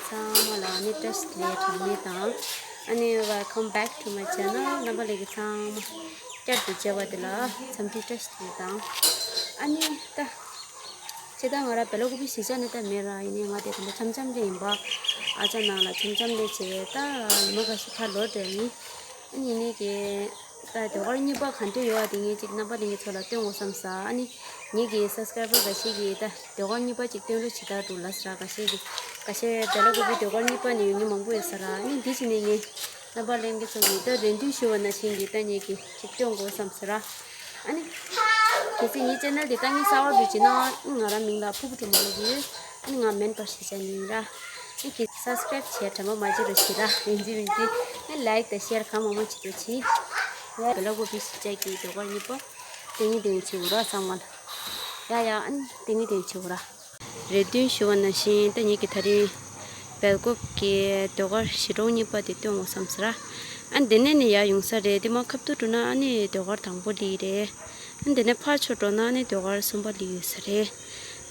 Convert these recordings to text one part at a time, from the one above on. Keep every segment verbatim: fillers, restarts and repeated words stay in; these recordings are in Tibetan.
ཚང་མ་ལ་ཨ་ནི་བཀྲ་ཤིས་བདེ་ལེགས་གྲངས་མེད་དང་། ཨ་ནི་welcome back to my channel། རྣམ་པ་ལྷན་རྒྱས་ཚང་མ་བསྐྱར་དུ་མཇལ་བ་དེ་ལ་འཚམས་འདྲི་བཀྲ་ཤིས་བདེ་ལེགས་དང་། ཨ་ནི་ད། ཇི་ལྟར་ང་རང་བེ་ལ་ཀུ་པི་གཞིས་ཆགས་ནས་ད་མེད་ར། ཡིན་ནའི་ང་དེ་ད་ལྟ་འཆམ་འཆམ་ལས་ཡིན་པ། ཨ་ཅག་ནང་ལ་འཆམ་འཆམ་ལས་བྱས། ད་ཉི་མ་ཁ་ཤས་ཕར་ལོག་འགྲོ་ཡིན། ཨ་ནི་ཡིན་ནའི་གི། ད་ཟློས་གར་གཉིས་པ་ག་འདྲ་ཡོད་པ་དེ་ངས་ཅིག་རྣམ་པ་ལྷན་རྒྱས་ཚོ་ལ་སྟོན་དགོས་བསམ་ས། ཨ་ནི་ངེད་ཀྱི་སབ་སི་ཀ་རའི་བར་འགའ་ཤས་ཀྱིས་ད་ཟློས་གར་གཉིས་པ་ཅིག་སྟོན་རོགས་བྱེད་ད་འགྲོ་ལབ་ས་ར། འགའ་ཤས་ཀྱིས་འགའ་ཤས་བེ་ལ་ཀུ་པི་ཟློས་གར་གཉིས་པ་ནས་ཡོང་མཁན་མང་པོ་ཡོད་ས་ར། ཨ་ནི་འདི་བྱས་ནས་ངས་རྣམ་པ་ལྷན་རྒྱས་ཚོ་གིས་ད་རེ་འདུན་ཞུས་པ་ནང་བཞིན་གྱི་ད་ངེད་ཀྱིས་ཅིག་སྟོན་དགོས་བསམ་ས་ར། ཨ་ནི། གལ་སྲིད་ངའི་ཆེ་ནལ་འདི་ལྟ་ངའི་གསར་པ་འདུག་ཅེ་ན། ང་རང་མིང་ལ་ཕུར་བུ་སྒྲོལ་མ་ལབ་ཀྱི་ཡོད། ཨ་ནི་ང་མེན་པར་ཞེས་བྱ་ནི་ཡིན་ར། ཨ་ནི་སབ་སི་ཀ་རའིབ་བྱས་དྲན་པ་མ་བརྗེད་རོགས་བྱེད་ར། ཡིན་གཅིག་མིན་གཅིག་ཨ་ནི་ལའིག་དང་ཤེར་གང་མང་མང་བྱེད་རོགས་གྱིས། ཡ་བེ་ལ་ཀུ་པི་གཞིས་ཆགས་ཀྱི་ཟློས་གར་གཉིས་པ་ཏིང་ངེ་ཏིང་བྱེད་འོ་ར་ཚང་མ་ལ། ཡ་ཡ་ཨ་ནི་ཏིང་ངེ་ཏིང་བྱེད་འོ་ར། རེ་འདུན་ཞུ་བ་ནང་བཞིན་ད་ངེད་ཀྱི་ད་རིང་སྦེལ་ཀོབ་ཀྱི་ཟློས་གར་གཞིས་གྲོང་གཉིས་པ་དེ་སྟོན་དགོས་བསམ་ཟེར། ཨ་ནི་དེ་ནས་ནི་ཡར་ཡོང་ས་རེད། དེ་མར་ཁ་ཐུག་འགྲོ་ན་ཨ་ནི་ཟློས་གར་དང་པོ་སླེབས་རེད། ཨ་ནི་དེ་ནས་ཕར་ཕྱོགས་འགྲོ་ན་ཨ་ནི་ཟློས་གར་གསུམ་པ་སླེབས་ཡོད་ས་རེད།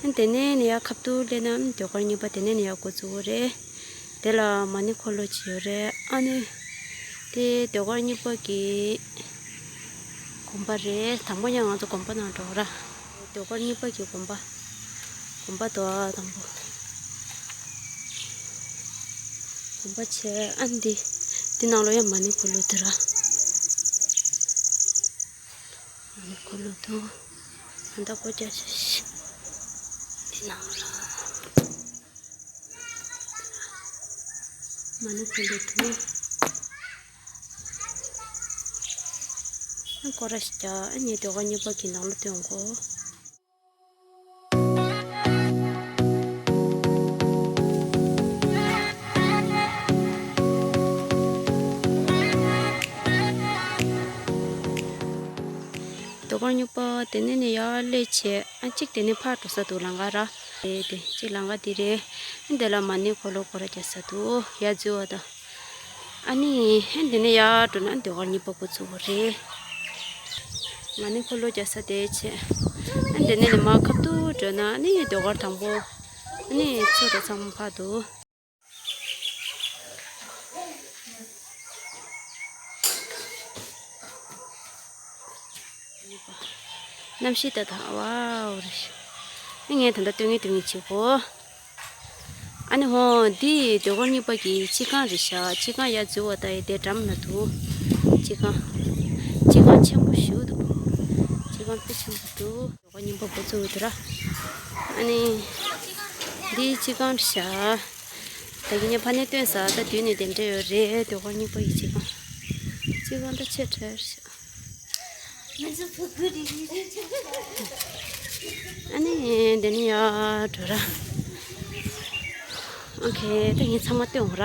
ཨ་ནི་དེ་ནས་ནི་ཡར་ཁ་ཐུག་སླེབས་ན་ཨ་ནི་ཟློས་གར་གཉིས་པ་དེ་ནས་ནི་ཡར་འགོ་བཙུགས་ཡོད་རེད། དེ་ལ་མ་ཎི་འཁོར་ལོ་ཅིག་ཡོད་རེད། ཨ་ནི་དེ་ཟློས་གར་གཉིས་པ་གི་དགོན་པ་རེད། དང་པོ་ཡང་ང་ཚོ་དགོན་པ་ནང་འགྲོ་ར། ཟློས་གར་གཉིས་པ་གི་དགོན་པ། དགོན་པ་དོ་དང་པོ། དགོན་པ་བྱས། ཨ་འདི། འདི་ནང་ལོགས་ཡང་མ་ཎི་འཁོར་ལོ་འདུག་ར། མ་ཎི་འཁོར་ལོ་འདུག་ཨ་མདའ་སྒོ་རྒྱག་ཤག་འདི་ནང་ལ། མ་ཎི་འཁོར་ལོ་འདུག་ཨ་སྐོར་ར་ཞིག་རྒྱག་ཨ་ནི་ཟློས་གར་གཉིས་པ་གི་ནང་ལོགས་སྟོན་གོ། ཟློས་གར་གཉིས་པ་དེ་ནས་ནི་ཡར་སླེབས་བྱས། ཨ་གཅིག་དེ་ནས་ཕར་འགྲོ་ས་འདུག་ལམ་ཁ་ར། དེ་དེ་གཅིག་ལམ་ཁ་དེ་རེད། འདི་ལ་མ་ཎི་འཁོར་ལོ་སྐོར་ར་རྒྱག་ས་འདུག་ཡར་འཛུལ་བ་དང་། ཨ་ནི་ཧན་དེ་ནས་ཡར་འགྲོ་ན་ཟློས་གར་གཉིས་པ་འགོ་བཙུགས་པ་རེད། མ་ཎི་འཁོར་ལོ་རྒྱག་ས་དེ་བྱས། ཨ་དེ་ནས་ནི་མར་ཁ་ཐུག་འགྲོ་ན་ཨ་ནི་ཟློས་གར་དང་པོ། ཨ་ནི་མཚོ་དང་ཚང་མ་ཕར་འདུག་གནམ་གཤིས་ད་ད་ཝའོ་རེད། ཨ་ངས་ད་ལྟ་སྟོན་གིན་སྟོན་གིན་བྱེད་གོ། ཨ་ནི་ཧོ། འདི་ཟློས་གར་གཉིས་པ་གི་སྤྱི་ཁང་རེད་ཤག་སྤྱི་ཁང་ཡར་འཛུལ་བ་ད་ཡི་དེ་འགྲམ་ན་འདུག་སྤྱི་ཁང་། སྤྱི་ཁང་ཆེན་པོ་ཞིག་འདུག་སྤྱི་ཁང་དཔེ་ཆེན་པོ་འདུག་ཟློས་གར་གཉིས་པ་འགོ་བཙུགས་འདུག་ར། ཨ་ནི། འདི་སྤྱི་ཁང་རེད་ཤག་ད་གིན་ངས་ཕ་ནས་སྟོན་ས་ད་དུས་ནས་དེ་འདྲ་ཡོད་རེད། ཟློས་གར་གཉིས་པ་གི་སྤྱི་ཁང་། སྤྱི་ཁང་ད་ཆེ་དྲགས་རེད་ཤག་ཨ་ནི་འདི་ནས་ཡར་འགྲོ་ར། ཨོ་ཁེ། ད་ངས་ཚང་མ་སྟོན་འོང་ར།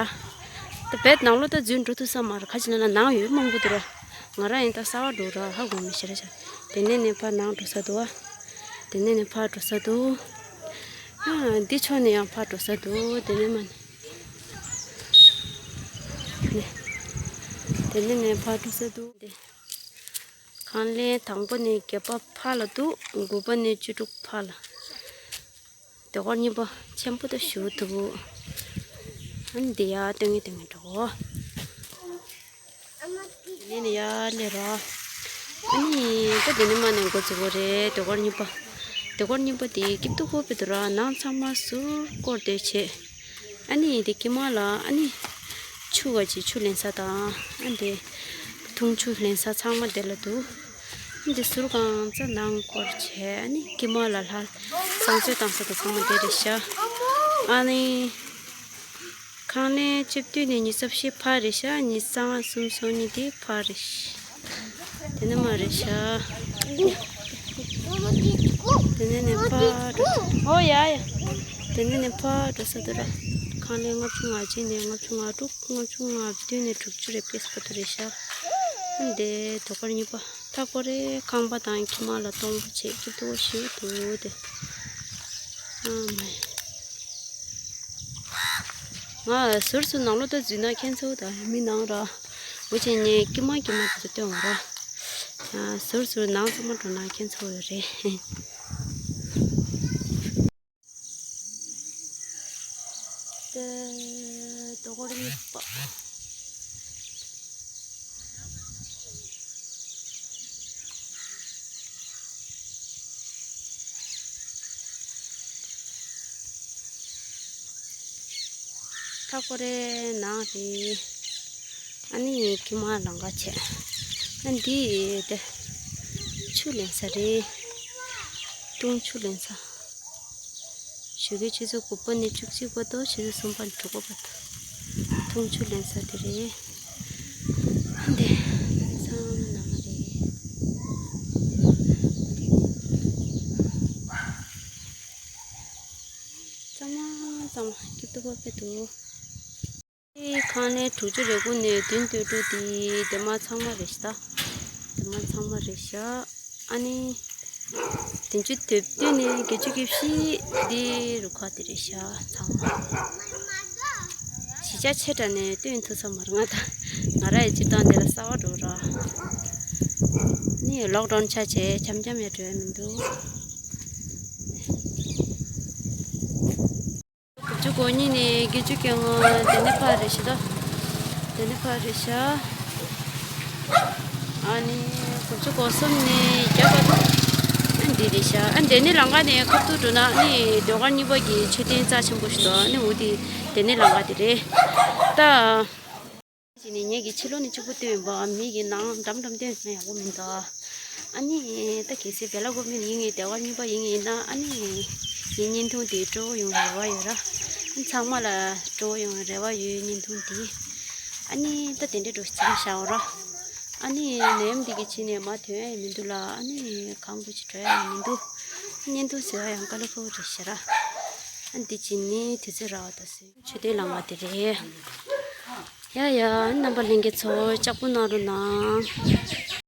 ད་བེད་ནང་ལོགས་ད་འཛུལ་འགྲོ་ཐུབ་ས་མ་རེད། ག་ཅི་ལབ་ན་ནང་ཡོད་མང་པོ་འདུག་ར། ང་རང་ཡིན་ད་གསར་པ་འགྲོ་ར་ཧ་གོ་མི་ཤེས་ར་ཤག་དེ་ནས་ནས་ཕར་ནང་འགྲོ་ས་འདུག་བ། དེ་ནས་ནས་ཕར་འགྲོ་ས་འདུག་ཨ་འདི་ཕྱོགས་ནས་ཡང་ཕར་འགྲོ་ས་འདུག་དེ་ནས་མ་ནས། དེ་ནས་ནས་ཕར་འགྲོ་ས་འདུག་དེ། ཁང་ལས་དང་པོ་ནས་བརྒྱད་པ་ཕར་ལ་འདུག་དགུ་པ་ནས་བཅུ་དྲུག་ཕར་ལ། ཟློས་གར་གཉིས་པ་ཆེན་པོ་ད་ཞིག་འདུག་ཨ་ནི་འདི་ཡར་སྟོན་གིན་སྟོན་གིན་འགྲོ། དེ་ནས་ཡར་སླེབས་ར། ཨ་ནི་ད་དེ་ནས་མ་ནས་འགོ་བཙུགས་པ་རེད། ཟློས་གར་གཉིས་པ། ཟློས་གར་གཉིས་པ་དེ་སྐྱིད་སྡུག་ཁོ་པའི་འདུག་ར། ནང་ཚང་མ་ཟུར་བསྐོར་ཏེ་བྱས། ཨ་ནི་དེ་དཀྱིལ་མ་ལ་ཨ་ནི་ཆུ་བ་ཅིག་ཆུ་ལེན་ས་དང་ཨ་འདི་འཐུང་ཆུ་ལེན་ས་ཚང་མ་དེ་ལ་འདུག་ཨ་འདི་ཟུར་གང་ཚ་ནང་སྐོར་བྱས། ཨ་ནི་དཀྱིལ་མ་ལ་ལྷ་བསང་མཆོད་བཏང་ས་དང་ཚང་མ་དེ་རེད་ཤག་ཨ་ནི་ཁང་ལས་བཅུ་བདུན་ནས་ཉི་ཤུ་རྩ་བཞི་ཕར་རེད་ཤག་ཉི་ཤུ་རྩ་ལྔ་གསུམ་སོ་གཉིས་དེ་ཕར་རེད་ཤག་དེ་ནས་མར་རེད་ཤག་དེ་ནས་ནས་ཕར་འགྲོ། ཨོ་ཡ་ཡ། དེ་ནས་ནས་ཕར་འགྲོ་ས་འདུག་ར། ཁང་ལས་ལྔ་བཅུ་ང་གཅིག་ནས་ལྔ་བཅུ་ང་དྲུག་ལྔ་བཅུ་ང་བདུན་ནས་དྲུག་ཅུ་རེ་པེ་སི་པ་དུ་རེད་ཤག་འདི་ཟློས་གར་གཉིས་པ་ད་ཁོ་རེ་ཁང་པ་དང་ཁྱིམ་ལ་སྟོང་པ་བྱས་སྐྱིད་སྡུག་ཞིག་འདུག་དེ། ཨ་མ། ང་ཟུར་ཟུར་ནང་ལོགས་ད་འཛུལ་ན་ཁྱེད་ཚོ་ད་མི་ནང་ར། འོ་ཅེ་ངས་ཀྱི་མ་ཀྱི་མ་དེ་ཚོ་སྟོན་འོང་ར། ཟུར་ཟུར་ནང་ཚང་མ་འགྲོ་ན་ཁྱེད་ཚོ་ཡོད་རེད། རྡོ་སྒོར་གཉིས་པ། ད་ཁོ་རེ་ནང་རེད། ཨ་ནི་ཁྱི་མ་ལང་ཀ་བྱས། ཨ་འདི་དེ་ཆུ་ལེན་ས་རེད། དུང་ཆུ་ལེན་ས། ཞོགས་ཀའི་ཆུ་ཚོད་དགུ་པ་ནས་བཅུ་གཅིག་བར་དུ་ཆུ་ཚོད་གསུམ་པ་ནས་དྲུག་པ་བར་དུ། དུང་ཆུ་ལེན་ས་དེ་རེད། འདི་ཚང་མ་ནང་རེད། ཚང་མ་ཚང་མ་སྐྱིད་སྡུག་པོ་དཔེ་འདུག་ཁང་ལན་དྲུག་ཅུ་རེ་དགུ་ནས་བདུན་སྟོང་དྲུག་དེ་དེ་མ་ཚང་མ་རེད་ཤག་དེ་མ་ཚང་མ་རེད་ཤག་ཨ་ནི། བདུན་ཅུ་དོན་བདུན་ནས་བརྒྱད་ཅུ་གྱ་བཞི་དེ་རུ་ཁག་དེ་རེད་ཤག་ཚང་མ། གཞིས་ཆགས་ཆེ་དྲགས་ནས་སྟོན་ཐུབ་ས་མ་རེད། ང་ད་ང་ར་ཡི་སྤྱིར་བཏང་དེ་ལ་གསར་པ་འགྲོ་ར། ནི་ལོག་ཌའོན་ཆགས་བྱས་འཆམ་འཆམ་ཡང་འགྲོ་ཡ་མི་འདུག་དགུ་བཅུ་གོ་གཉིས་ནས་བརྒྱད་ཅུ་གྱ་ལྔ་དེ་ནས་ཕར་རེད་ཤག་ད། དེ་ནས་ཕར་རེད་ཤག་ཨ་ནི་དགུ་བཅུ་གོ་གསུམ་ནས་བརྒྱ་བར་དུ་ཨ་འདི་རེད་ཤག་ཨ་འདི་ནས་ལམ་ཁ་ནས་ཁ་ཐུག་འགྲོ་ན་ཨ་ནི་ཟློས་གར་གཉིས་པ་གི་མཆོད་རྟེན་རྩ་ཆེན་པོ་ཞིག་འདུག་ཨ་ནི་འོ་དེ་དེ་ནས་ལམ་ཁ་དེ་རེད་ད། ཅིག་ནི་ངེད་ཀྱི་ཕྱི་ལོགས་ནས་གཅིག་པུ་སྟོན་པ་མི་གི་ནང་འགྲམ་འགྲམ་སྟོན་ན་ཡག་པོ་མི་འདུག་ཨ་ནི་ད་གལ་སྲིད་བེ་ལ་ཀོ་མི་ཡིན་ངེས་ཟློས་གར་གཉིས་པ་ཡིན་ཡིན་ན་ཨ་ནི་ངའི་བརྙན་ཐུང་དེ་སྤྲོ་བོ་ཡོང་རེ་བ་ཡོད་ར། ཨ་ཚང་མ་ལ་སྤྲོ་བོ་ཡོང་རེ་བ་ཡོད་བརྙན་ཐུང་དེ། ཨ་ནི་ད་དེ་འདྲའི་འགྲོ་བྱས་བཞག་ར། ཨ་ནི་ནད་ཡམས་འདི་གི་ཕྱི་ནས་མ་ཐོན་ཡ་མི་འདུག་ལ་ཨ་ནི་གང་དགོས་ཅིག་འགྲོ་ཡ་མི་འདུག་བརྙན་ཐུང་ཟེར་བ་ཡང་དཀའ་ལས་ཁག་པོ་རེད་ཤག་ར། ཨ་འདི་ཅི་ནི་དུས་ཚོད་རག་པ་དང་སྲིད། མཆོད་རྟེན་ལམ་ཁ་དེ་རེད། ཡ་ཡ་རྣམ་པ་ལྷན་རྒྱས་ཚོ་ལྕགས་པོ་གནང་རོགས་གནང་།